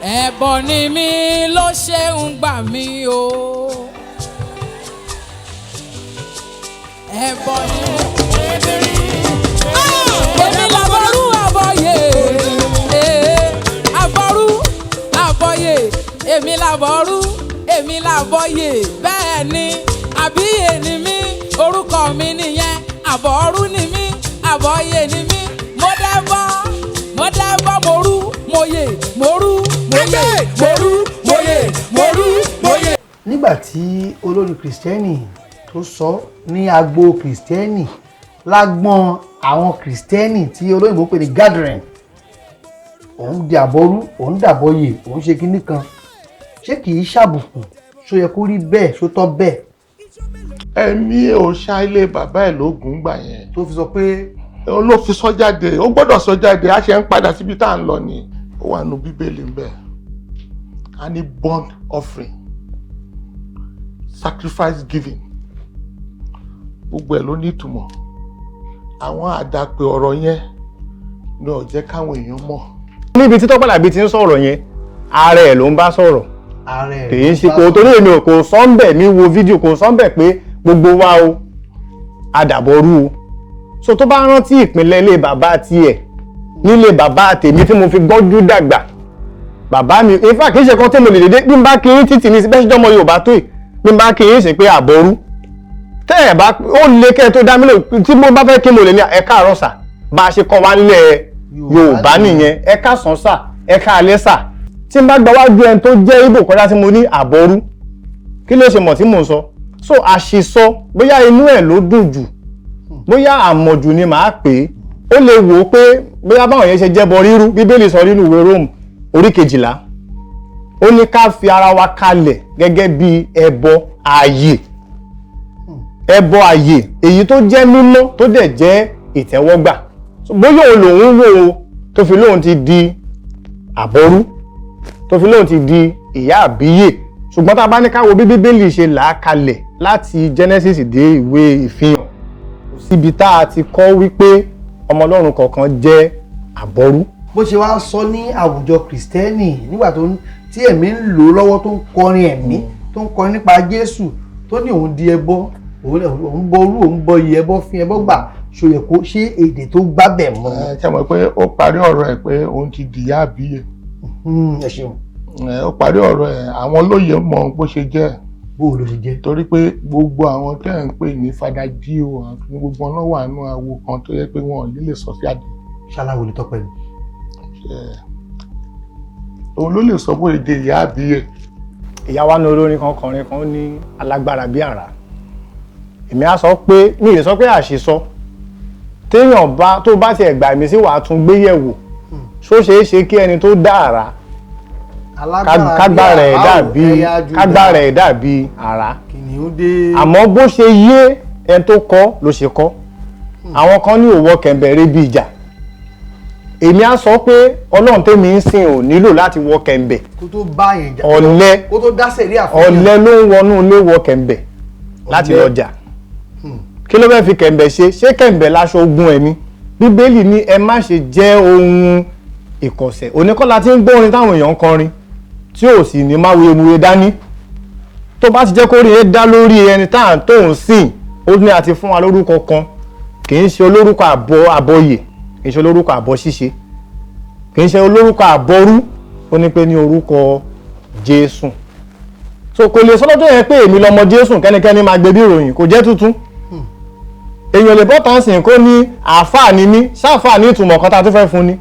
Ẹ̀bọ̀ ni mí ló ṣe ń gbà mí o. Ẹ̀bọ̀ ni mí. Èmi làbọ̀rú àbọ̀yè. Àbọ̀rú àbọ̀yè. Èmi làbọ̀rú, èmi làbọ̀yè. Bẹ́ẹ̀ ni, àbíyè ni mí, orúkọ mi nìyẹn. Àbọ̀rú ni mí, àbọ̀yè ni mí. Mo dẹ́bọ̀, mo dẹ́bọ̀, mo rú, mo yè, mo rú, mo yè, mo rú, mo yè, mo rú, mo yè. Nígbà tí olórí Kìrìsìtẹ́nì tó sọ ní agbo Kìrìsìtẹ́nì, lágbọ́n àwọn Kìrìsìtẹ́nì tí olóyìnbó pè ní gathering, òun di àbọrú, òun dàbọyè, òun ṣe kinní kan, ṣé kì í ṣàbùkù? Ṣó yẹ kó rí bẹ́ẹ̀? Ṣó tọ́ bẹ́ẹ̀? Ẹ̀mí òòṣà ilé bàbá ẹ̀ lóògùn gbà yẹn tó fi sọ pé òun ló fi sọ jáde. Ó gbọ́dọ̀ sọ jáde. A ṣe ń padà síbi tá à ń lọ ni. Ó wà nù Bíbélì ń bẹ̀. A ní burnt offering, sacrifice giving, gbogbo ẹ̀ ló ní ìtumọ̀. Àwọn àdàpè ọ̀rọ̀ yẹn ni ò jẹ́ káwọn èèyàn mọ̀. Níbi tí Tọ́pẹ́ Àlàbí ti ń sọ̀rọ̀ yẹn, ara ẹ̀ ló ń bá sọ̀rọ̀. Ààrẹ Kì í ṣe kò torí èmi ò kò sọ́ńbẹ̀ mi wo fídíò, kò sọ́ńbẹ̀ pé gbogbo wa o àdàbọ̀rú o. So tó bá rántí ìpínlẹ̀ ilé bàbá tiẹ̀, nílé bàbá tèmi tí mo fi gbọ́njú dàgbà, bàbá mi, in fact, kì í ṣe kan tí mo lè dédé bí n bá kiri títì ní bẹ́ẹ̀ ṣe jọmọ Yorùbá tó yìí, bí n bá kiri ṣe pé àbọ̀rú tẹ́ ẹ̀ bá ó lé kẹ́ ẹ tó dá mi lò, tí mo bá fẹ́ kí mo lè ní ẹ káàárọ̀ sà, bá a ṣe kọ́ wa nílẹ̀ Yorùbá nìyẹn, ẹ káàsán sà, ẹ káalẹ́ sà. Tí n bá gba wájú ẹni tó jẹ́ Ìgbò kọjá tí mo ní àbọ̀rú, kí ló ṣe mọ̀ tí mò ń sọ? So àṣìsọ, bóyá inú ẹ̀ ló dùn jù, bóyá àmọ̀jù ni màá pè é, ó lè wò ó pé bóyá báwọn yẹn ṣe jẹ́bọ rírú. Bíbélì sọ nínú ìwé Róòmù orí 12, ó ní ká fi ara wa kalẹ̀ gẹ́gẹ́ bí ẹbọ ààyè, ẹbọ ààyè èyí tó jẹ́ mímọ́, tó dẹ̀ jẹ́ ìtẹ́wọ́gbà. So, bóyá òun lòun wò ó tó fi lóun ti di àbọrú, tó fi lóun ti di ìyá àbíyè. Ṣùgbọ́n tá a bá ní ká wo bí Bíbélì ṣe là á kalẹ̀ láti Genesis dé ìwé Ìfihàn, kò síbi tá a ti kọ́ wípé ọmọ Ọlọ́run kọ̀ọ̀kan jẹ́ àbọrú. Bó ṣe wá sọ ní àwùjọ Kìrìsìtẹ́nì nígbà tó tí ẹ̀mí ń lò ó lọ́wọ́, tó ń kọrin ẹ̀mí, tó ń kọrin nípa Jésù, tó ní òun di ẹbọ, òun bọ orú, òun bọ iye ẹbọ fín ẹbọ gbà, ṣó yẹ kó ṣe èdè tó gbábẹ̀ mọ́? Ẹ ṣe mọ̀ pé ó parí ọ̀rọ̀ ẹ̀ pé òun ti dìyà àbíyè. Ẹ ṣeun. Ẹ, ó parí ọ̀rọ̀ ẹ̀. Àwọn olóye mọ̀ bó ṣe jẹ́. Bó o ló ṣe jẹ́? Torí pé gbogbo àwọn tẹ́ ẹ̀ ń pè ní Fada Jíò àti gbogbo wọn wà nínú awo kan tó yẹ pé wọn ò ní lè sọ sí àdé. Ṣaláwo ni Tọ́pẹ́ ni? Òun ló lè sọ bó ṣe di ìyá àbíyè. Ìyá wa ní olórin kan kọrin kan, ó ní alágbára bí àrá. Èmi á sọ pé mi ì lè sọ pé àṣìsọ téèyàn bá tó bá tiẹ̀ gbà mí sí, wàá tún gbé yẹ̀wò. Ṣó ṣeé ṣe kí ẹni tó dá àrá kágbára ẹ̀ dàbí kágbára ẹ̀ dàbí àrá? Kìnìún dé. Àmọ́ bó ṣe yé ẹni tó kọ́ ló ṣe kọ́. Àwọn kan ní òwò kẹ̀ǹbẹ̀rẹ̀ bí ìjà. Èmi á sọ pé Ọlọ́run tèmi ń sìn ò nílò láti wọ kẹ̀ǹbẹ̀. Kó tó bá yẹn jà. Ọ̀lẹ. Kó tó dá sẹ̀ríà fún yàn. Ọ̀lẹ ló ń wọnú ilé wọ kẹ̀ǹbẹ̀ láti Ọ̀lẹ. lọ jà. Kí ló fẹ́ fi kẹ̀ǹbẹ̀ ṣe? Ṣé kẹ̀ǹbẹ̀ láṣọ ogun ẹ̀ ni? Bíbélì ní ẹ má ṣe jẹ́ ohun ìkọ̀sẹ̀. Oníkọ́lá tí ń gbọ́ orin táwọn èèyàn ń kọrin tí ò sì ní má wuyewuye dání, tó bá ti jẹ́ kó rí ẹ dá lórí ẹni tá à ń tó ń sìn, ó ní àti fún wa lórúkọ kan. Kì í ṣe olórúkọ àbọ̀ àbọ̀yè, kì í ṣe olórúkọ àbọ̀ ṣíṣe, kì í ṣe olórúkọ àbọ̀rú. Ó ní pé ní orúkọ Jésù. So kò lè sọ́dọ̀ yẹn pé èmi lọmọ Jésù, kẹ́nikẹ́ni máa gbé bí ìròyìn kò jẹ́ tuntun. Èèyàn lè bọ́ tán sìn kó ní àáfàá ni mí. Ṣáàfàá ní ìtumọ̀ kan tá a tún fẹ́ fún ni?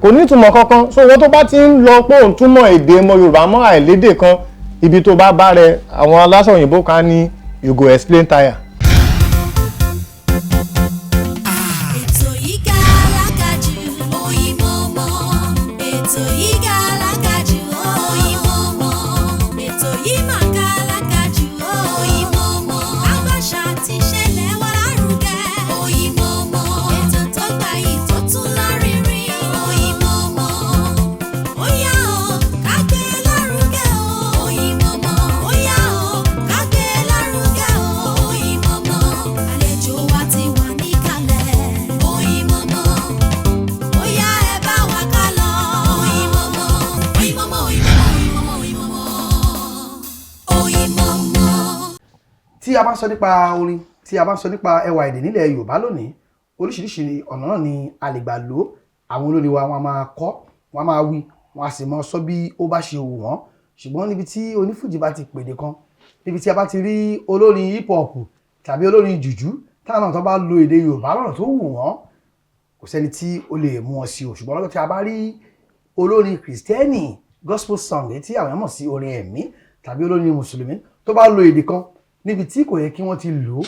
Kò ní ìtumọ̀ kankan. So wọ́n tó bá ti ń lọ pé òun túmọ̀ èdè ọmọ Yorùbá mọ́ àìlédè kan, ibi tó bá bá rẹ, àwọn aláṣọ òyìnbó kan ní you go explain tire. Ètò yìí ga alágàjù, Oyinmomo. Ètò yìí ga alágàjù, Oyinmomo. Ètò yìí mà ga alágàjù, Oyinmomo. Àbàṣà ti ṣẹlẹ̀ wá lárugẹ, Oyinmomo. Ètò tó gbayì tó tún lárinrin, Oyinmomo. Ó yá o, ká gbé lárugẹ o, Oyinmomo. Ó yá o, ká gbé lárugẹ o, Oyinmomo. Àlejò wa ti wà níkàlẹ̀, Oyinmomo. Ó yá, ẹ bá wa ká lọ, Oyinmomo. Tí a bá ń sọ nípa orin, tí a bá ń sọ nípa ẹwà èdè nílẹ̀ Yorùbá lónìí, oríṣiríṣi ọ̀nà náà ni a lè gbà lò ó. Àwọn olórin wa, wọn a máa kọ́, wọn a máa wí, wọn a sì máa sọ bí ó bá ṣe wù wọ́n. Ṣùgbọ́n níbi tí onífújì bá ti pèdè kan, níbi tí a bá ti rí olórin hip hop tàbí olórin jùjú táwọn náà tó bá lo èdè Yorùbá lọ́nà tó wù wọ́n, kò sẹ́ni tí ó lè mú wọn sí o. Ṣùgbọ́n lọ́jọ́ tí a bá rí olórin Kìrìsìtẹ́nì, gospel song, èyí tí àwọn èèyàn mọ̀ sí orin ẹ̀mí, tàbí olórin Mùsùlùmí tó bá lo èdè kan níbi tí kò yẹ kí wọ́n ti lò ó,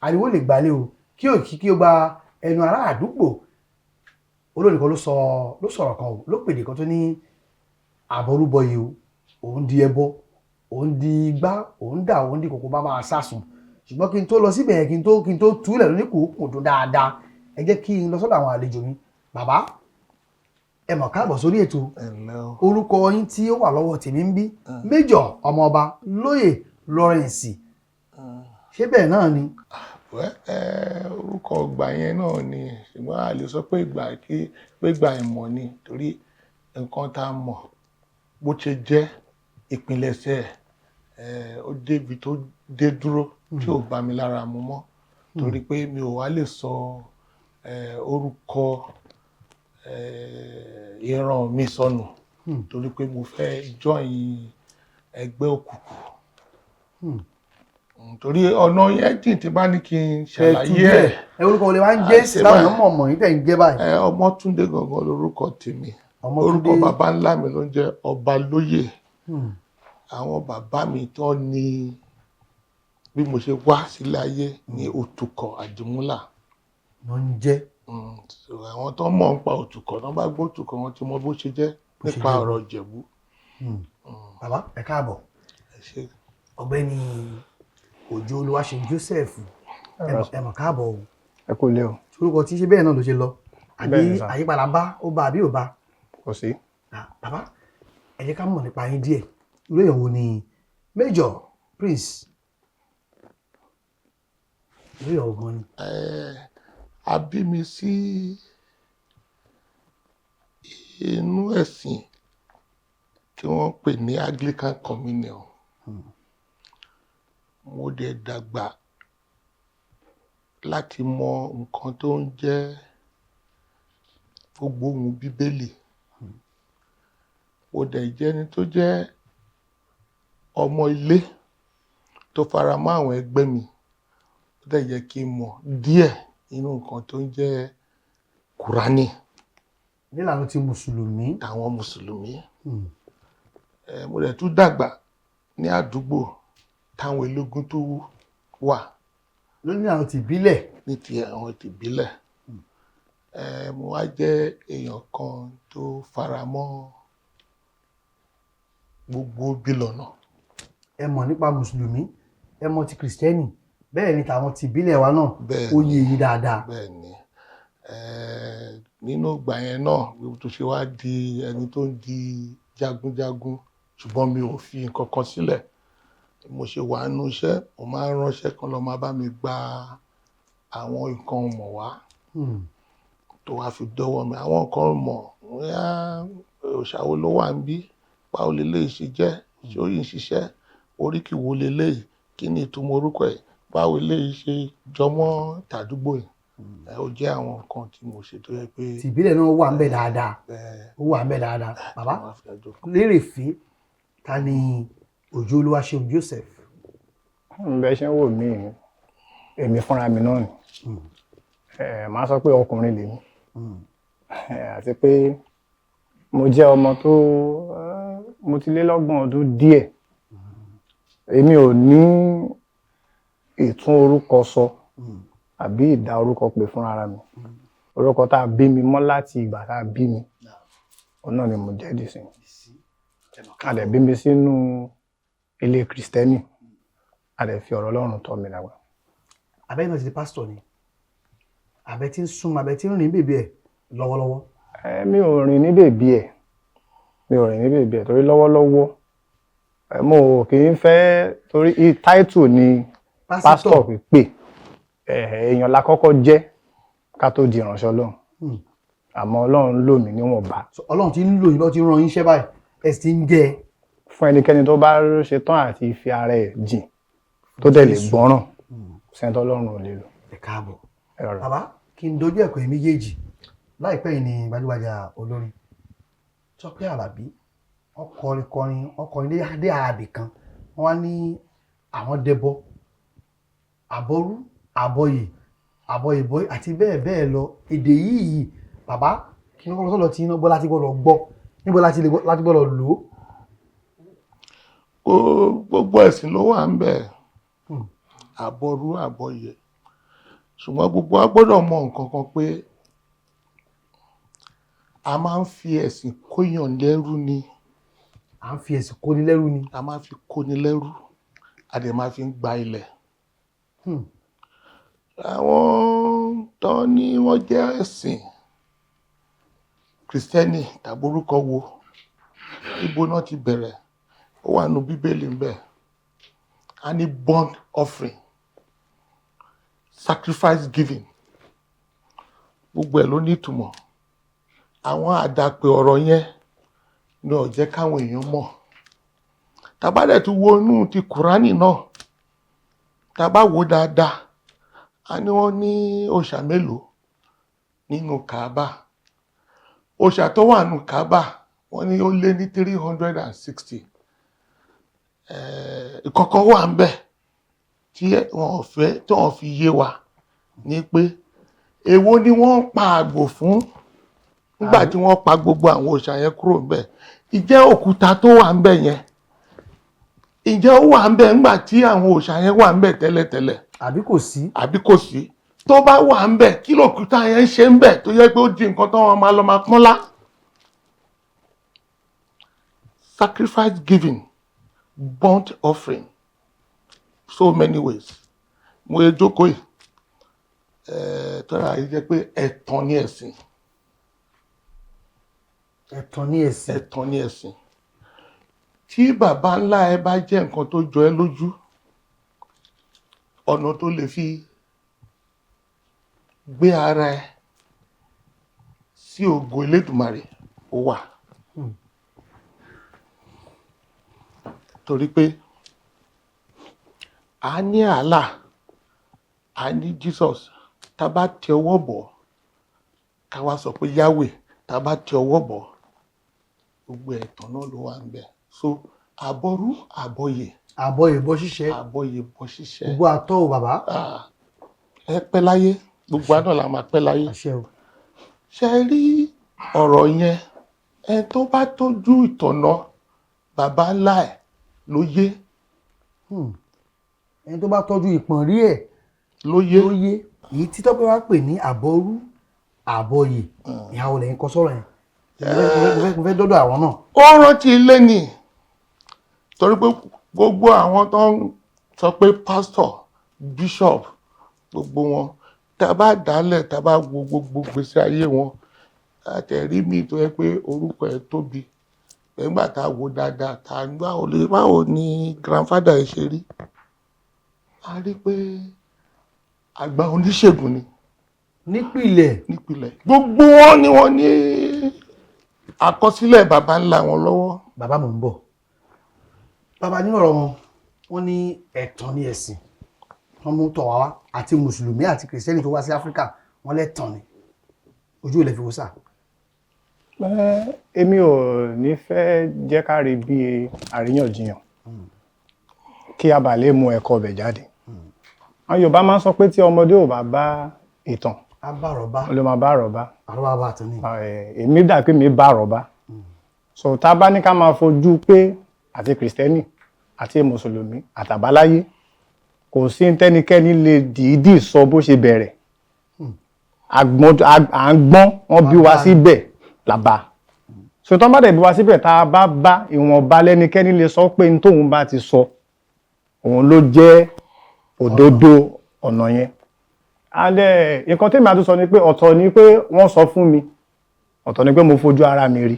ariwo lè gbalẹ̀ o, kí òkì kí ó gba ẹnu ará àdúgbò. Olórin kan ló sọ, ló sọ̀rọ̀ kan o, ló pèdè kan tó ní àbọrúbọyè o, òun di ẹbọ, òun di igbá, òun dà, òun di kòkó bá máa sásùn. Ṣùgbọ́n kí n tó lọ síbẹ̀, kí n tó túlẹ̀ lóní kòókùn tó dáadáa, ẹ jẹ́ kí n lọ sọ́dọ̀ àwọn àlejò mi. Bàbá, ẹ mọ̀ káàbọ̀ sórí ètò. Ẹ ǹlẹ́ o. Orúkọ yín tí ó wà lọ́wọ́ tèmi ń bí, Major Ọmọọba Lóyè Lawrence, ṣé bẹ́ẹ̀ náà ni? Wẹ́ ẹ, orúkọ ìgbà yẹn náà ni, ṣùgbọ́n a lè sọ pé ìgbà kí pé ìgbà ìmọ̀ ni, torí nǹkan tá a mọ̀ bó ṣe jẹ́ ìpilẹ̀ṣẹ̀ ẹ̀, ó débi tó dé dúró tí ò bá mi lára mu mọ́, torí pé mi ò wá lè sọ orúkọ ìran mi sọnù torí pé mo fẹ́ join ẹgbẹ́ òkùnkùn. Torí ọ̀nà yẹn jìn, tí bá ní kí n Ẹ tú ṣàlàyé díẹ̀. ẹ̀. Ẹ orúkọ olè wa ń jẹ́ Àṣẹ láwọn báyìí. èèyàn mọ̀ mọ̀ yín tẹ̀ ń jẹ́ báyìí? Ẹ, Ọmọ́túndé gangan lorúkọ tèmi. Ọmọ́túndé. Orúkọ bàbá ńlá mi ló ń jẹ́ Ọbalóyè. Àwọn bàbá mi tó ní bí mo ṣe wá sílé ayé ní Òtùkọ̀ Àdìmúlà. Wọ́n ń jẹ́. So àwọn tó mọ̀ nípa Òtùkọ̀ tó bá gbọ́ Òtùkọ̀, wọn ti mọ bó ṣe jẹ́ Bó ṣe nípa jẹ́. ọ̀rọ̀ Ìjẹ̀bú. Bàbá, ẹ káàbọ̀. Ẹ ṣé. Ọ̀gbẹ́ni Òjó Olúwaṣeun Joseph, ẹ mọ̀ káàbọ̀ o. Ẹ kú ilé o. Orúkọ tí ṣe bẹ́ẹ̀ náà ló ṣe lọ, àbí Bẹ́ẹ̀ ni sà. àyípadà bá ó bá àbí ò bá? Kò sí. Ah, bàbá, ẹ jẹ́ ká mọ̀ nípa yín díẹ̀. Irú èèyàn wo ni Major Prince? Irú èèyàn wo gan ni? A bí mi sí inú ẹ̀sìn tí wọ́n ń pè ní Anglican Communion. Mo dẹ̀ dàgbà láti mọ nǹkan tó ń jẹ́ gbogbo ohun Bíbélì. Mo dẹ̀ jẹ́ ẹni tó jẹ́ ọmọ ilé tó fara mọ́ àwọn ẹgbẹ́ mi. Ó dẹ̀ yẹ kí n mọ̀ díẹ̀ nínú nǹkan tó ń jẹ́ Kùránì. Nílànà ti Mùsùlùmí. Àwọn Mùsùlùmí. Mo dẹ̀ tún dàgbà ní àdúgbò táwọn eléégún tó wà. Nílànà ti ìbílẹ̀. Ní ti àwọn tìbílẹ̀. Mo wá jẹ́ èèyàn kan tó fara mọ́ gbogbo bílọ̀nà. Ẹ mọ̀ nípa Mùsùlùmí, ẹ mọ̀ ti Kìrìsìtẹ́nì, bẹ́ẹ̀ ni tàwọn ti ìbílẹ̀ wa náà. Bẹ́ẹ̀ Ó ni. yé yín dáadáa. Bẹ́ẹ̀ ni. Nínú ìgbà yẹn náà, bí mo tún ṣe wá di ẹni tó ń di jagunjagun, ṣùgbọ́n mi ò fi nǹkan kan sílẹ̀. Bí mo ṣe wà nínú iṣẹ́, mo máa ń ránṣẹ́ kan lọ máa bá mi gba àwọn nǹkan mọ̀ wá tó wá fi dọ́wọ́ mi. Àwọn nǹkan mọ̀, bóyá òòṣà wo ló wà níbí, báwo leléyìí ṣe jẹ́, ṣé ó yìí ń ṣiṣẹ́, oríkì wo leléyìí, kí ni ìtumọ̀ orúkọ ẹ̀, báwo eléyìí ṣe jọmọ́ tàdúgbò yìí. Ó jẹ́ àwọn nǹkan tí mo ṣe tó jẹ́ pé Ti ìbílẹ̀ náà wà ń bẹ̀ dáadáa. Bẹ́ẹ̀. Ó wà ń bẹ̀ dáadáa. Bàbá, Wọ́n á fi ọjọ́ lérèfé, ta ni Òjó Olúwaṣeun Joseph? Bẹ́ẹ̀ ṣe ń wò mí, èmi fúnra mi náà ni. Màá sọ pé ọkùnrin lèmi. Àti pé mo jẹ́ ọmọ tó mo ti lé lọ́gbọ̀n ọdún díẹ̀. Èmi ò ní ìtún orúkọ sọ àbí ìdá orúkọ pè fúnra ara mi. Orúkọ tá a bí mi mọ́ láti ìgbà tá a bí mi, òun náà ni mo jẹ́ dìsìn. A dẹ̀ bí mi sínú ilé Kìrìsìtẹ́nì, a dẹ̀ fi ọ̀rọ̀ Ọlọ́run tọ́ mi dàgbà. Abẹ́ náà ti di pásítọ̀ ni, abẹ́ tí ń súnmọ́, abẹ́ tí ń rìn bèbè ẹ̀ lọ́wọ́lọ́wọ́? Mi ò rìn ní bèbí ẹ̀, mi ò rìn ní bèbí ẹ̀, torí lọ́wọ́lọ́wọ́ mo kì í fẹ́, torí táìtù ni pásítọ̀ pípé. Èèyàn la kọ́kọ́ jẹ́ ká tó di ìránṣẹ́ Ọlọ́run. Àmọ́ Ọlọ́run lò mí níwọ̀nba. So, Ọlọ́run ti ń lò yín bá ti ń rán yín iṣẹ́ báyìí, ẹ sì ti ń jẹ́ ẹ. Fún ẹnikẹ́ni tó bá ṣetán àti fi ara ẹ̀ jìn Tó dẹ̀ lè gbọ́ràn, sẹ́ni tọ́lọ́run ò lè lò. Ẹ káàbọ̀. Ẹ rọra. Bàbá, kí n dojú ẹ̀kọ́ yìí méjèèjì. Láìpẹ́ yìí ni gbajúgbajà olórin Tọ́pẹ́ Àlàbí, wọ́n kọrin kọrin, wọ́n kọrin dé ààbì kan, wọ́n wá ní àwọn dẹbọ, àbọrú, àbọyè, àbọyèbọ àti bẹ́ẹ̀ bẹ́ẹ̀ lọ. Èdè yìí, bàbá, kí ni wọ́n sọ̀rọ̀ tí iná bọ́ láti gbọ́dọ̀ gbọ́ níbo láti lè láti gbọ́dọ̀ lò ó? Kó gbogbo ẹ̀sìn ló wà ń bẹ̀, àbọrú àbọyè, ṣùgbọ́n gbogbo wa gbọ́dọ̀ mọ nǹkan kan pé a máa ń fi ẹ̀sìn kóyàn lẹ́rú ni. À ń fi ẹ̀sìn kóni lẹ́rú ni. A máa fi kóni lẹ́rú, a dẹ̀ máa fi ń gba ilẹ̀. Àwọn tó ní wọ́n jẹ́ ẹ̀sìn Kìrìsìtẹ́nì tàbí orúkọ wo, ibo náà ti bẹ̀rẹ̀? Ó wà nínú Bíbélì ń bẹ̀. A ní burnt offering, sacrifice giving, gbogbo ẹ̀ ló ní ìtumọ̀. Àwọn àdàpè ọ̀rọ̀ yẹn ni ò jẹ́ káwọn èèyàn mọ̀. Tá bá dẹ̀ tún wo inú ti Kùránì náà, tá bá wò ó dáadáa, a ní wọ́n ní òòṣà mélòó nínú Kaaba? Òòṣà tó wà nínú Kaaba, wọ́n ní ó lé ní 360. Ìkọ̀kọ̀ wà ń bẹ̀ tí wọn ò fẹ́ tí wọ́n fi yé wa ní pé èwo ni wọ́n ń pa àgbò fún nígbà tí wọ́n pa gbogbo àwọn òòṣà yẹn kúrò ńbẹ̀. Ìjẹ́ òkúta tó wà ńbẹ̀ yẹn, ìjẹ́ ó wà ńbẹ̀ nígbà tí àwọn òòṣà yẹn wà ńbẹ̀ tẹ́lẹ̀tẹ́lẹ̀? Àbí kò sí? Àbí kò sí? Tó bá wà ńbẹ̀, kí lòkúta yẹn ń ṣe ńbẹ̀ tó yẹ pé ó di nǹkan tó wọn máa lọ máa pọ́nlá? Sacrifice giving, burnt offering, so many ways. Mo yẹ jókòó yìí, tọ́ra yìí jẹ́ pé ẹ̀tàn ní ẹ̀sìn. Ẹ̀tàn ní ẹ̀sìn. Ẹ̀tàn ní ẹ̀sìn. Tí bàbá ńlá ẹ bá jẹ́ nǹkan tó jọ ẹ́ lójú, ọ̀nà tó lè fi gbé ara ẹ sí ògo Elédùmarè ó wà, torí pé a ní Allah, a ní Jesus. Tá a bá tẹ ọwọ́ bọ̀, ká wá sọ pé Yahweh, tá a bá tẹ ọwọ́ bọ̀, gbogbo ẹ̀tàn náà ló wà ń bẹ̀. So àbọrú àbọyè. Àbọ̀ ìbọ ṣíṣe. Àbọyè bọ ṣíṣe. Gbogbo àtọ́ ò, bàbá. Ah, ẹ pẹ́ láyé, gbogbo àná la máa pẹ́ láyé. Àṣẹ o. Ṣe rí ọ̀rọ̀ yẹn, ẹ tó bá tójú ìtọ̀nà bàbá ńlá ẹ̀ ló yé. Ẹni tó bá tọ́jú ìpọ̀n rí ẹ̀ ló yé. Ló yé. Èyí tí Tọ́pẹ́ wá pè ní àbọrú àbọyè, ìhàwọ̀ lẹ́yìn kọ sọ̀rọ̀ yẹn? Mo fẹ́ dọ́dọ̀ àwọn náà. Ó rántí ilé ni, torí pé gbogbo àwọn tó ń sọ pé pastor, bishop, gbogbo wọn, tá a bá dálẹ̀, tá a bá wo gbogbo gbèsè ayé wọn, àtẹ̀rí mi tó yẹ pé orúkọ ẹ̀ tóbi, nígbà tá a wo dáadáa, tá a báwo lè báwo ni grandfather ẹ̀ ṣe rí, a rí pé àgbà oníṣègùn ni. Nípìnlẹ̀. Nípìnlẹ̀. Gbogbo wọn ni wọ́n ní àkọsílẹ̀ baba ńlá wọn lọ́wọ́. Bàbá, mò ń bọ̀. Bàbá, nínú ọ̀rọ̀ wọn, wọ́n ní ẹ̀tàn ní ẹ̀sìn. Wọ́n mú tọ̀ wá wá, àti mùsùlùmí àti kìrìsìtẹ́nì tó wá sí Áfíríkà, wọ́n lẹ́tàn ni. Ojú ò lè fi wò sà? Èmi ò ní fẹ́ jẹ́ ká rí bí àríyànjiyàn, kí a bá lè mú ẹ̀kọ́ ọbẹ̀ jáde. Àwọn Yorùbá máa ń sọ pé tí ọmọdé ò bá bá ìtàn, á bá àrọ́bá. Ló máa bá àrọ́bá. Àrọ́bá bá tán ni. Èmi dà pé mi bá àrọ́bá. So tá a bá ní ká máa fojú pé àti kìrìsìtẹ́nì àti mùsùlùmí àtàbáláyé, kò sí tẹ́nikẹ́ni lè dìídì sọ bó ṣe bẹ̀rẹ̀. À ń gbọ́n, wọ́n bí wa síbẹ̀ làbá. So tán bá dẹ̀ bí wa síbẹ̀, tá a bá bá ìwọ̀nba, lẹ́nikẹ́ni lè sọ pé ní tóun bá ti sọ òun ló jẹ́ òdodo ọ̀nà yẹn. Alẹ́ nǹkan tèmi àtúnṣọ ni pé ọ̀tọ̀ ni pé wọ́n sọ fún mi, ọ̀tọ̀ ni pé mo fojú ara mi rí.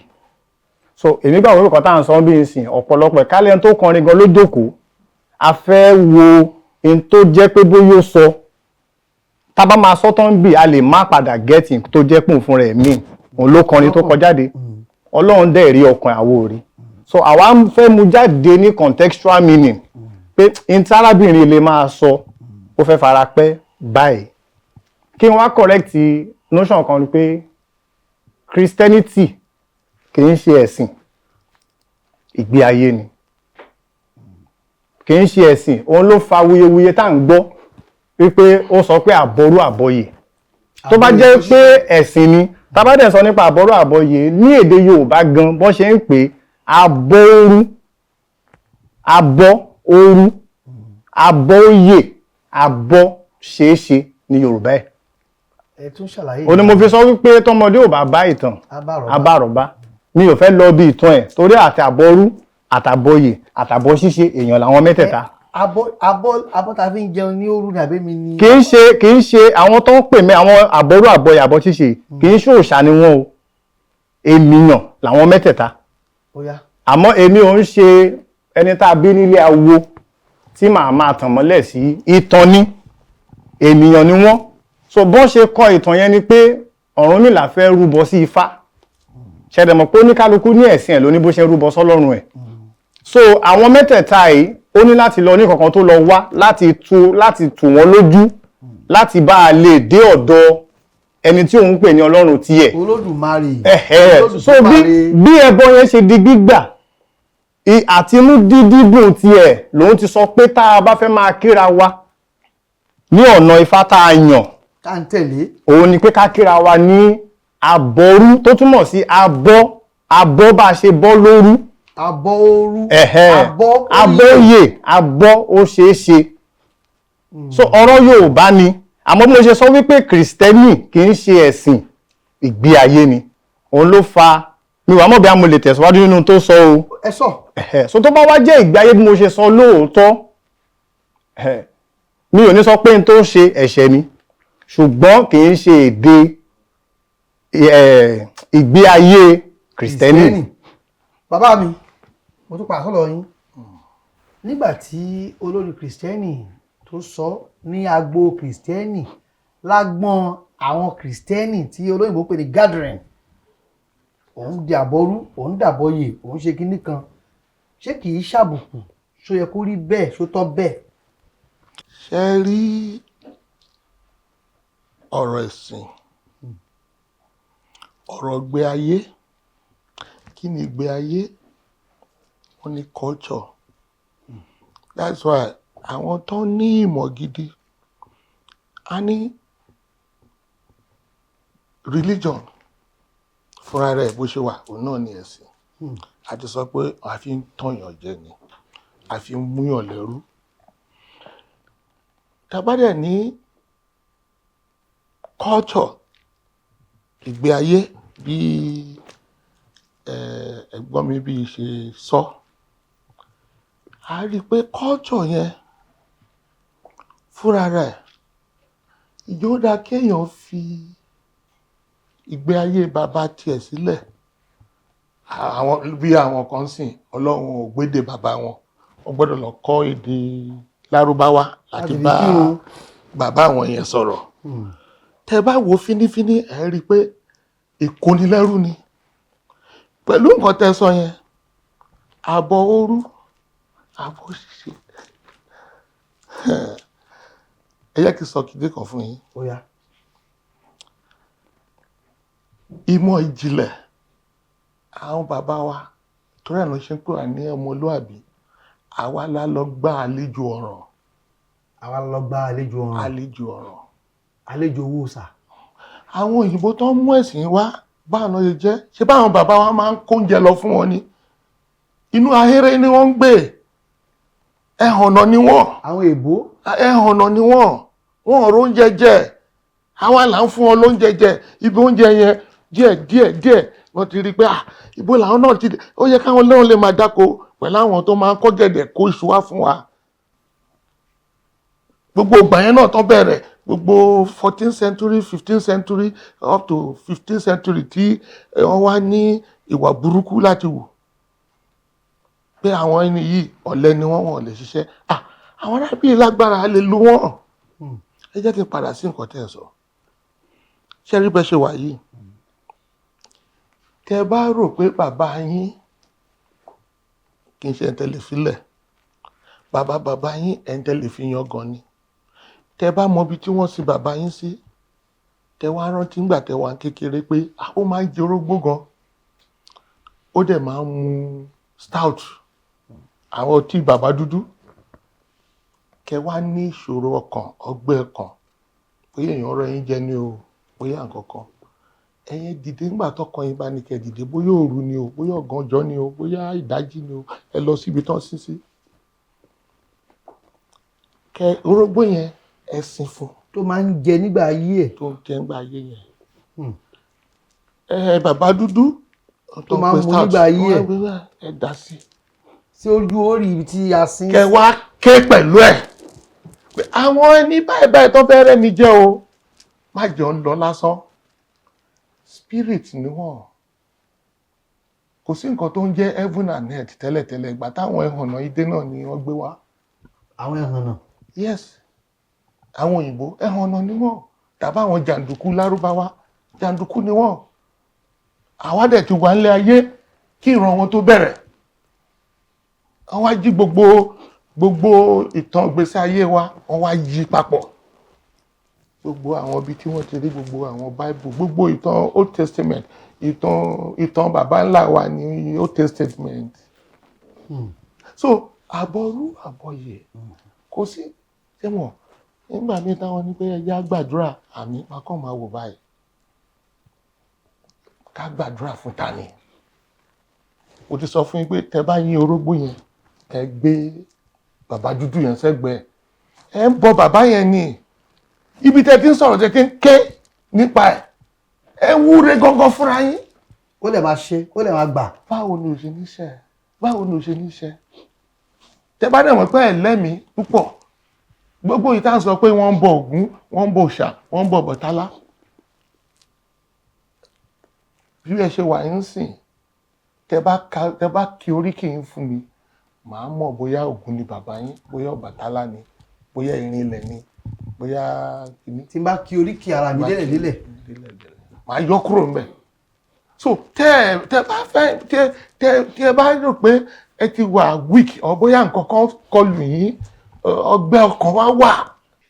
So èmi gbàgbọ́ pé kan tá à ń sọ bí n sìn ọ̀pọ̀lọpọ̀ ìkálẹ̀ tó kọrin gan ló jókòó, a fẹ́ wo n tó jẹ́ pé bóyá ó sọ, tá a bá máa sọ tán bì, a lè má padà gẹ́tì tó jẹ́ pòun fúnra ẹ̀ míì òun ló kọrin tó kọjáde. Ọlọ́run dẹ̀ rí ọkàn àwo rí. So àwa ń fẹ́ mú jáde ní contextual meaning. Pé n tí arábìnrin lè máa sọ, ó fẹ́ fara pẹ́ báyìí. Kí n wá correct notion kan ni pé Christianity kì í ṣe ẹ̀sìn, ìgbé ayé ni. Kì í ṣe ẹ̀sìn. Òun ló fa wuyewuye tá à ń gbọ́ wípé ó sọ pé àbọrú àbọyè. Tó bá jẹ́ pé ẹ̀sìn ni, tá bá dẹ̀ sọ nípa àbọrú àbọyè ní èdè Yorùbá gan, bọ́n ṣe ń pè abọ́rú, abọ́ òru, abọ́yè, abọ́ ṣeéṣe ní Yorùbá ẹ̀. Ẹ tún ṣàlàyé. Ó ní mo fi sọ wípé tọmọdé ò bá bá ìtàn, Abárọ̀bá. Abárọ̀bá. Mi ò fẹ́ lọ bí ìtàn ẹ̀, torí àti àbọrú, àtàbọyè, àtàbọ̀ ṣíṣe, èèyàn làwọn mẹ́tẹ̀ẹ̀ta. Abọ́ tá a fi ń jẹun ní òru ní àbẹ́mi ni? Kì í ṣe àwọn tó ń pè mí àwọn àbọrú, àbọyè, àbọ̀ ṣíṣe, kì í ṣe òòṣà ni wọ́n o. Ènìyàn làwọn mẹ́tẹ̀ẹ̀ta. Ó yá. Àmọ́ èmi ò ń ṣe ẹni tá a bí nílé awo tí màá máa tàn mọ́lẹ̀ sí ìtàn ni. Ènìyàn ni wọ́n. So bọ́n ṣe kọ ìtàn yẹn ni pé Ọ̀rúnmìlà fẹ́ rúbọ sí Ifá. Ṣẹ̀dẹ̀ mọ̀ pé oníkálukú ní ẹ̀sìn ẹ̀ ló ní bó ṣe ń rúbọ sọ́lọ́run ẹ̀. So àwọn mẹ́tẹ̀ẹ̀ta yìí, ó ní láti lọ ní kankan tó lọ wá láti tù wọ́n lójú, láti bá a lè dé ọ̀dọ̀ ẹni tí òun pè ní Ọlọ́run tiẹ̀. Olódùmarè. Ẹ̀hẹ́. So bí ẹbọ yẹn ṣe di gbígbà àti inú dídídùn tiẹ̀ lòun ti sọ pé tá a bá fẹ́ máa kíra wa ní ọ̀nà Ifá tá a yàn, Tá ń tẹ̀lé. òun ni pé ká kíra wa ní àbọrú, tó túmọ̀ sí abọ́, abọ́ bá a ṣe bọ́ lóru. Abọ́ òru. Ẹ̀hẹ́. Abọ́. Abọ́yè, abọ́ ó ṣeé ṣe. So ọ̀rọ̀ Yorùbá ni. Àmọ́ bí mo ṣe sọ wípé Kìrìsìtẹ́nì kì í ṣe ẹ̀sìn, ìgbé ayé ni, òun ló fa mi wàá mọ̀ bí a mo lè tẹ̀síwájú nínú tó sọ o. Ẹ sọ. Ẹ̀hẹ́. So tó bá wá jẹ́ ìgbé ayé bí mo ṣe sọ lóòótọ́, ẹ̀hẹ́, mi ò ní sọ pé n tó ń ṣe ẹ̀ṣẹ̀ ni, ṣùgbọ́n kì í ṣe èdè ìgbé ayé Kìrìsìtẹ́nì. Bàbá mi, mo tún padà sọ́dọ̀ yín. Nígbà tí olórí Kìrìsìtẹ́nì tó sọ ní agbo Kìrìsìtẹ́nì, lágbọ́n àwọn Kìrìsìtẹ́nì tí olóyìnbó pè ní gathering, òun di àbọrú, òun dàbọyè, òun ṣe kinní kan, ṣé kì í ṣàbùkù? Ṣó yẹ kó rí bẹ́ẹ̀? Ṣó tọ́ bẹ́ẹ̀? Ṣe rí ọ̀rọ̀ ẹ̀sìn, ọ̀rọ̀ gbé ayé, kí ni ìgbé ayé? Wọ́n ní culture. That's why àwọn tó ní ìmọ̀ gidi a ní religion fúnra rẹ̀ bó ṣe wà, òun náà ní ẹ̀sìn. A ti sọ pé a fi ń tọ̀yàn jẹ ni, a fi ń múyàn lẹ́rú. Tá bá dẹ̀ ní culture, ìgbé ayé, bí ẹ̀gbọ́n mi bí ṣe sọ, a rí i pé culture yẹn fúnra rẹ̀, ìjọ dáa kéèyàn fi ìgbé ayé bàbá tiẹ̀ sílẹ̀. Àwọn bí àwọn kan sìn Ọlọ́run ò gbédè bàbá wọn, wọ́n gbọ́dọ̀ lọ kọ́ èdè Lárúbáwá láti Láti fi bá kírun. bàbá àwọn yẹn sọ̀rọ̀. Tẹ́ bá wo fínífíní, ẹ rí i pé ìkónilẹ́rú ni. Pẹ̀lú nǹkan tẹ́ sọ yẹn, àbọ̀ òru, àbọ̀ ṣíṣe, ẹ jẹ́ kí n sọ kíndé kan fún yín. Ó yá. Ìmọ̀ ìjìnlẹ̀ àwọn bàbá wa, torí ẹ̀ ló ṣe ń pè wá ní ọmọlúàbí. Àwa la lọ gba àlejò ọ̀ràn. Àwa lọ gba àlejò ọ̀ràn. Àlejò ọ̀ràn. Àlejò owó sà. Àwọn òyìnbó tó ń mú ẹ̀sìn wá, báwọn ló ṣe jẹ́? Ṣé báwọn bàbá wa máa ń kó oúnjẹ lọ fún wọn ni? Inú ahéré ni wọ́n ń gbé. Ẹ̀hànà ni wọ́n. Àwọn èbó. Ẹ̀hànà ni wọ́n. Wọ́n ò róúnjẹ jẹ, àwa là ń fún wọn lóúnjẹ jẹ. Ibi oúnjẹ yẹn, díẹ̀ díẹ̀ díẹ̀, wọ́n ti rí i pé, ah, ibo làwọn náà ti, ó yẹ káwọn náà lè máa dáko pẹ̀lú àwọn tó máa ń kọ́ gẹ̀dẹ̀, kó iṣu wá fún wa. Gbogbo ìgbà yẹn náà tán bẹ̀rẹ̀, gbogbo 14th century, 15th century, up to 15th century, tí wọ́n wá ní ìwà burúkú láti wù pé àwọn ẹni yìí, ọ̀lẹ ni wọ́n, wọ́n lè ṣiṣẹ́. Ah, àwọn arábìnrin lágbára, a lè lu wọ́n. Ẹ jẹ́ kí n padà sí nǹkan tẹ́ ẹ sọ. Ṣé rí bẹ́ẹ̀ ṣe wà yìí, tẹ́ bá rò pé bàbá yín kì í ṣe tẹ́lẹ̀ sílẹ̀, Bàbá bàbá yín, ẹ̀ ń tẹ́lẹ̀ fi yan gan ni. Tẹ bá mọ ibi tí wọ́n sin bàbá yín sí, tẹ wá rántí ńgbà tẹ wà kékeré pé ah, ó máa ń jẹ orógbó gan, ó dẹ̀ máa ń mu stout, àwọn ọtí bàbá dúdú. Kẹ wá ní ìṣòro ọkàn, ọgbẹ́ ọkàn, bóyá èèyàn rọ yín jẹ ní o, bóyá nǹkan kan, ẹ̀yin dìde ńgbà tọkàn yín bá ní kẹ́ dìde, bóyá òru ni o, bóyá ọ̀gànjọ́ ni o, bóyá ìdájí ni o, ẹ lọ síbi tán sí sí kẹ orógbó yẹn, ẹ sin fún Tó máa ń jẹ nígbà ayé ẹ̀. Tó ń jẹ ńgbà ayé yẹn. Ẹ bàbá dúdú Tó máa ń mu nígbà ayé ẹ̀. Ẹ dá sí. Sí ojú orí ibi tí a sin. Kẹ wá ké pẹ̀lú ẹ̀ pé àwọn ẹni báyìí báyìí tó fẹ́ rẹ́ mi jẹ́ o, má jẹ́ ń lọ lásán. Spirit ni wọ́n. Kò sí nǹkan tó ń jẹ́ heaven and earth tẹ́lẹ̀tẹ́lẹ̀. Ìgbà táwọn ẹhànnà ìdè náà ni wọ́n gbé wá. Àwọn ẹ̀hàn náà. Yes, àwọn òyìnbó, ẹhànnà ni wọ́n, tàbí àwọn jàǹdùkú lárúbáwá, jàǹdùkú ni wọ́n. Àwa dẹ̀ ti wà nílé ayé kí ìran wọn tó bẹ̀rẹ̀. Wọ́n wá jí gbogbo ìtàn ìgbésí ayé wa, wọ́n wá yí papọ̀. Gbogbo àwọn ibi tí wọ́n ti rí gbogbo àwọn Bible, gbogbo ìtàn Old Testament, ìtàn baba ńlá wa ní Old Testament. So àbọrú àbọyè kò sí tẹ́wọ̀n. Nígbà míì táwọn ní pé ẹ jẹ́ á gbàdúrà, àmì máa kàn máa wò báyìí. Ká gbàdúrà fún ta ni? Mo ti sọ fún yín pé tẹ bá yín orógbó yẹn, ẹ gbé bàbá dúdú yẹn sẹ́gbẹ̀ẹ́, ẹ ń bọ bàbá yẹn ni. Ibi tẹ ti ń sọ̀rọ̀, tẹ ti ń ké nípa ẹ̀, ẹ ń wúre gangan fúnra yín. Ó lè máa ṣe, ó lè máa gbà. Báwo ni o ṣe níṣẹ́? Báwo ni o ṣe níṣẹ́? Tẹ bá dẹ̀ mọ̀ pé ẹ lẹ́mìí púpọ̀, gbogbo yìí tá à ń sọ pé wọ́n ń bọ Ògún, wọ́n ń bọ òòṣà, wọ́n ń bọ Ọbàtálá, bí ẹ ṣe wà ń sìn, tẹ bá kí oríkì yín fún mi, màá mọ̀ bóyá Ògún ni bàbá yín, bóyá Ọbàtálá ni, bóyá irin ilẹ̀ ni, bóyá kìíní. Tí n bá kí oríkì ara mi délẹ̀ délẹ̀. Màá yọ kúrò ńbẹ̀. So tẹ bá fẹ́, tẹ bá rò pé ẹ ti wà weak ọ, bóyá nǹkan kan kọlù yín, ọgbẹ́ ọkàn wá wà.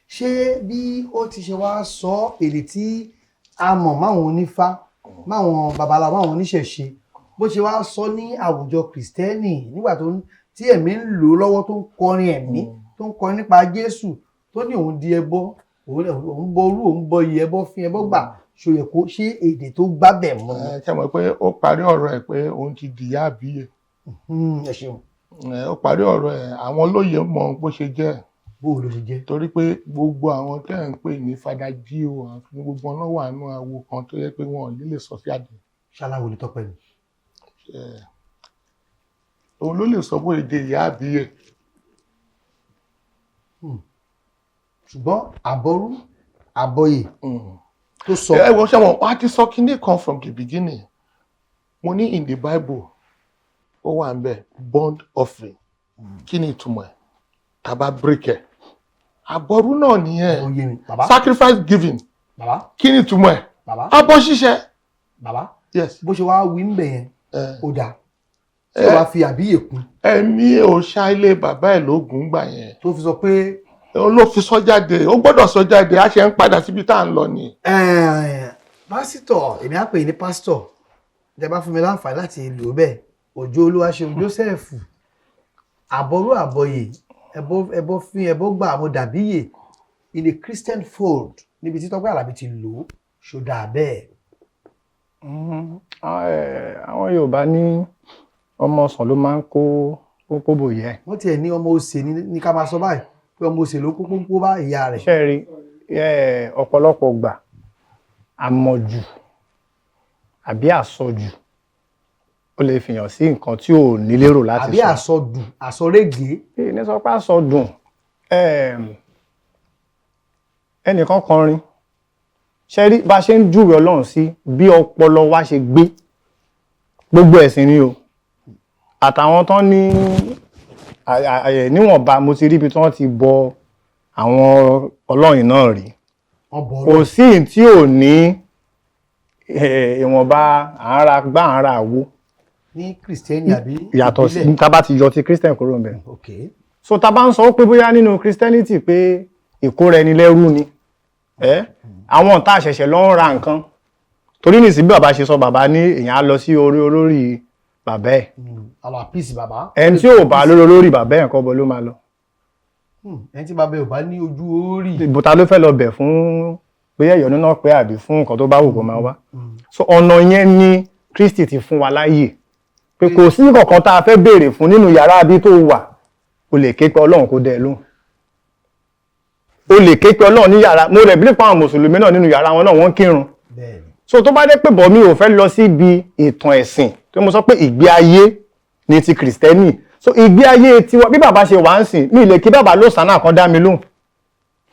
Ṣé bí ó ti ṣe wá sọ èdè tí a mọ̀ máwọn onífá, máwọn babaláwo, máwọn oníṣẹ̀ṣe, bó ṣe wá sọ ní àwùjọ kìrìsìtẹ́nì nígbà tó tí ẹ̀mí ń lò lọ́wọ́, tó ń kọrin ẹ̀mí, tó ń kọrin nípa Jésù, tó ní òun di ẹbọ, òun bọ orú, òun bọ iye ẹbọ fín ẹbọ gbà, ṣó yẹ kó ṣé èdè tó gbábẹ̀ mọ́ ni? Ẹ ṣe mọ̀ pé ó parí ọ̀rọ̀ ẹ̀ pé òun ti dìyà àbíyè. Ẹ ṣeun. Ẹ, ó parí ọ̀rọ̀ ẹ̀. Àwọn olóye mọ bó ṣe jẹ́. Bó o ló ṣe jẹ́? Torí pé gbogbo àwọn tẹ́ ẹ̀ ń pè ní fada jíò àti gbogbo wọn wà nínú awo kan tó yẹ pé wọn ò ní lè sọ sí àdé. Ṣaláwo ni Tọ́pẹ́ ni? Ẹ, òun ló lè sọ bóyá di ìyá àbíyè. Ṣùgbọ́n àbọrú àbọyè tó sọ. Ẹ wọ́n ṣe wọn, wọ́n á ti sọ kinní kan from the beginning. Mo ní in the Bible, ó wà ń bẹ̀, burnt offering. Kí ni ìtumọ̀ ẹ̀? Tá bá break ẹ̀, àbọrú náà nìyẹn. Ó yé mi, bàbá. Sacrifice giving. Bàbá. Kí ni ìtumọ̀ ẹ̀? Bàbá. Abọ́ ṣíṣe. Bàbá. Yes. Bó ṣe wá wí ń bẹ̀ yẹn, ẹ ó dáa tí ó bá fi àbíyè kún. Ẹ̀mí òòṣà ilé bàbá ẹ̀ lóògùn gbà yẹn. Tó fi sọ pé. Òun ló fi sọ jáde. Ó gbọ́dọ̀ sọ jáde. A ṣe ń padà síbi tá à ń lọ ni. Pásítọ̀, èmi á pè ní pásítọ̀, tẹ́ bá fún mi láǹfààní láti lò ó bẹ́ẹ̀, Òjó Olúwaṣeun Joseph, àbọrú àbọyè, ẹbọ fín ẹbọ gbà, mo dàbíyè, in a Christian fold níbi tí Tọ́pẹ́ Àlàbí ti lò ó, ṣó dáa bẹ́ẹ̀? Àwọn Yorùbá ní ọmọ ọsàn ló máa ń kó kókó bòyẹ. Wọ́n tiẹ̀ ní ọmọ òsè ní ká máa sọ báyìí pé ọmọ òsè ló kó pónpó bá ìyá rẹ̀. Ṣé ẹ rí, ọ̀pọ̀lọpọ̀ gbà, àmọ̀jù àbí àsọjù, ó lè fìyàn sí nǹkan tí ò ní lérò láti àbí sọ. Àsọdùn, àsọrégèé. Ní sọ pé àsọdùn, ẹnìkan kọrin. Ṣe rí bá a ṣe ń júwe Ọlọ́run sí, bí ọpọlọ wa ṣe gbé, gbogbo ẹ̀sìn ni o, àtàwọn tán ní níwọ̀nba, mo ti rí ibi tí wọ́n ti bọ àwọn ọlọ́run náà rí. Wọ́n bọ Kò Ọlọ́run. sí ìyí tí ò ní ìwọ̀nba àára gbá àára àwo. Ní kìrìsìtẹ́nì àbí Yàtọ̀ sí ìbílẹ̀? tá bá ti yọ ti Christian kúrò ńbẹ̀. Ok. So tá a bá ń sọ pé bóyá nínú Christianity pé ìkóra ẹni lẹ́rú ni, ẹ́ àwọn tá a ṣẹ̀ṣẹ̀ lọ ń ra nǹkan torí nìsín, bí bàbá ṣe sọ, bàbá ní èèyàn á lọ sí orí olórí bàbá ẹ̀. Àlọ́ àpíìsì bàbá. Ẹni tí ò bá lórí olórí bàbá ẹ̀ nǹkan bọ̀ ló máa lọ. Ẹni tí bàbá ẹ̀ ò bá ní ojú orí. Ìbùta ló fẹ́ lọ bẹ̀ fún bóyá ìyọnu náà pé àbí fún nǹkan tó bá wù kó máa wá. So ọ̀nà yẹn ni Kristi ti fún wa láàyè pé kò sí kankan tá a fẹ́ béèrè fún nínú yàrá bí tó wà, o lè ké pe Ọlọ́run kó dẹ́ ẹ lóhùn. O lè ké pe Ọlọ́run ní yàrá. Mo rẹ̀ bí pa àwọn mùsùlùmí náà, nínú yàrá wọn náà wọ́n kírun. So tó bá dé pé bọ̀, mi ò fẹ́ lọ síbi ìtàn ẹ̀sìn tó mo sọ pé ìgbé ayé ni ti kìrìsìtẹ́nì. So ìgbé ayé tiwa, bí bàbá ṣe wà ń sìn, mi lè kí bàbá lóṣàánà kan dá mi lóhùn.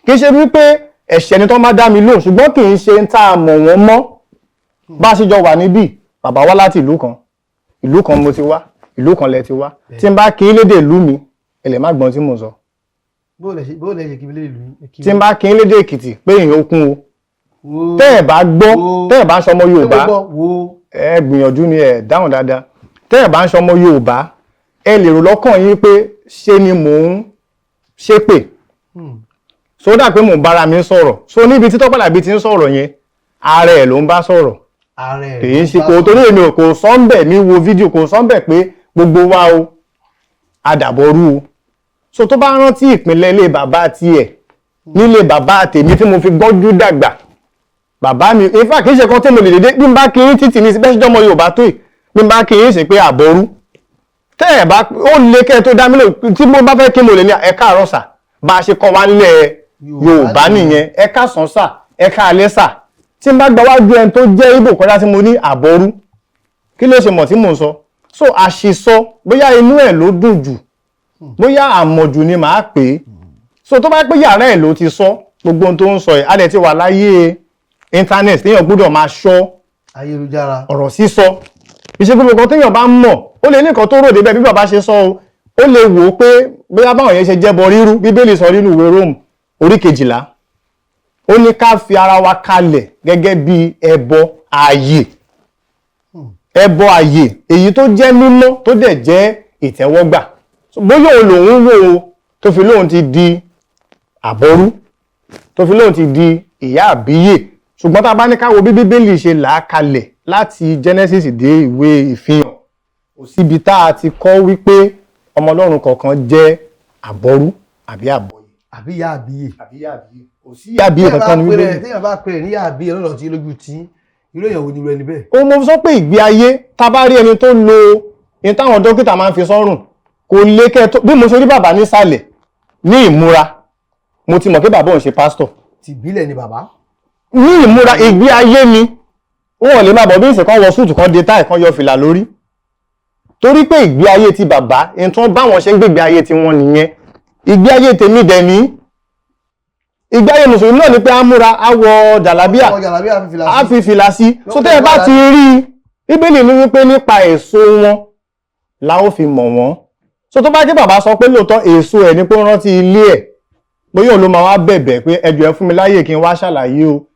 Kì í ṣe wípé ẹ̀ṣẹ̀ ni tó má dá mi lóhùn, ṣùgbọ́n kì í ṣe ń tá a mọ̀ wọ́n mọ́ bá a ṣe jọ wà níbí. Bàbá wá láti ìlú kan, ìlú kan mo ti wá, ìlú kan lẹ ti wá. Tí n bá kí lédè ìlú mi, ẹ lè má gbọ́n tí mò ń sọ. Bó lẹ ṣe bó lẹ ṣe kí mi lè lù yín. Tí n bá kí lédè Èkìtì pé èèyàn okun o, tẹ́ ẹ̀ bá gbọ́, tẹ́ ẹ̀ bá ń sọmọ Yorùbá, wo. Ẹ gbìyànjú ni, ẹ dáhùn dáadáa. Tẹ́ ẹ̀ bá ń sọmọ Yorùbá, ẹ lè rò lọ́kàn yín pé ṣé ni mò ń ṣépè, so dà pé mò ń bára mi sọ̀rọ̀. So níbi tí Tọ́pẹ́ Àlàbí ti ń sọ̀rọ̀ yẹn, ara ẹ̀ ló ń bá sọ̀rọ̀. Ààrẹ. Kì í ṣe kò torí èmi ò kò sọ́ńbẹ̀ mi wo fídíò, kò sọ́ńbẹ̀ pé gbogbo wa o adàbọ̀rú o. So tó bá rántí ìpínlẹ̀ ilé bàbá tiẹ̀, nílé bàbá tèmi tí mo fi gbọ́njú dàgbà, bàbá mi, in fact, kì í ṣe kan tí mo lè dédé bí n bá kí yín títì ní bẹ́ẹ̀ ṣíjọ́ ọmọ Yorùbá tó yìí, bí n bá kí yín ṣe pé àbọ̀rú, tẹ́ ẹ̀ bá ó lé kẹ́ ẹ tó dá mi lò. Tí mo bá fẹ́ kí mo lè ní ẹ káàárọ̀ sà, bá a ṣe kọ́ wa nílẹ̀ Yorùbá nìyẹn, ẹ káàsán sà, ẹ káalẹ́ sà. Tí n bá gba wájú ẹni tó jẹ́ Ìgbò kọjá tí mo ní àbọ̀rú, kí ló ṣe mọ̀ tí mò ń sọ? So àṣìsọ, bóyá inú ẹ̀ ló dùn jù, bóyá àmọ̀jù ni màá pè é. So tó bá pé yàrá ẹ̀ ló ti sọ gbogbo ohun tó ń sọ ẹ̀, á dẹ̀ ti wà láyé internet téèyàn gbọ́dọ̀ máa ṣọ́ ayélujára. Ọ̀rọ̀ sísọ, iṣẹ́ gbogbo kan téèyàn bá ń mọ̀, ó lè ní nǹkan tó rò débẹ̀. Bí bàbá ṣe sọ o, ó lè wò ó pé bóyá báwọn yẹn ṣe jẹ́bọ rírú. Bíbélì sọ nínú ìwé Róòmù orí 12, ó ní ká fi ara wa kalẹ̀ gẹ́gẹ́ bí ẹbọ ààyè, ẹbọ ààyè èyí tó jẹ́ mímọ́, tó dẹ̀ jẹ́ ìtẹ́wọ́gbà. So, bóyá òun lòun wò ó tó fi lóun ti di àbọrú, tó fi lóun ti di ìyá àbíyè. Ṣùgbọ́n tá a bá ní ká wo bí Bíbélì ṣe là á kalẹ̀ láti Genesis dé ìwé Ìfihàn, kò síbi tá a ti kọ́ wípé ọmọ Ọlọ́run kọ̀ọ̀kan jẹ́ àbọrú àbí àbọyè. Àbí ìyá àbíyè. Àbí ìyá àbíyè, kò sí ìyá àbíyè kankan ní Bíbélì. Téèyàn bá pèrè ní ìyá àbíyè lọ́dọ̀ tí lójú tí, irú èèyàn wo ni irú ẹni bẹ́ẹ̀? Ó mo sọ pé ìgbé ayé, tá a bá rí ẹni tó lo ní táwọn dókítà máa ń fi sọ́rùn, kò lè kẹ́ tó. Bí mo ṣe rí bàbá nísàlẹ̀ ní ìmúra, mo ti mọ̀ pé bàbá òun ṣe pásítọ̀. Tìbílẹ̀ ni bàbá. Ní ìmúra, ìgbé ayé ni wọn ò lè máa bọ̀ bí ìsìn kan wọ súùtù kan, dé táì kan, yọ fìlà lórí, torí pé ìgbé ayé ti bàbá ẹni tí wọ́n bá wọn ṣe ń gbègbè ayé ti wọn nìyẹn. Ìgbé ayé tèmi dẹ̀ ní ìgbé ayé mùsùlùmí náà ni pé á múra, á wọ jàlábíà, ọmọ jàlábíà, fi fìlà á sí. fi fìlà sí. So tẹ́ ẹ bá ti rí i, Bíbélì ní wípé nípa èso wọn la ó fi mọ̀ wọ́n. So tó bá jẹ́ bàbá sọ pé lóòótọ́ èso ẹ̀ ní pé ó rántí ilé ẹ̀, bóyá òun ló máa wá bẹ̀bẹ̀ pé ẹ jọ̀ọ́, ẹ fún mi láyè kí n wá ṣàlàyé o.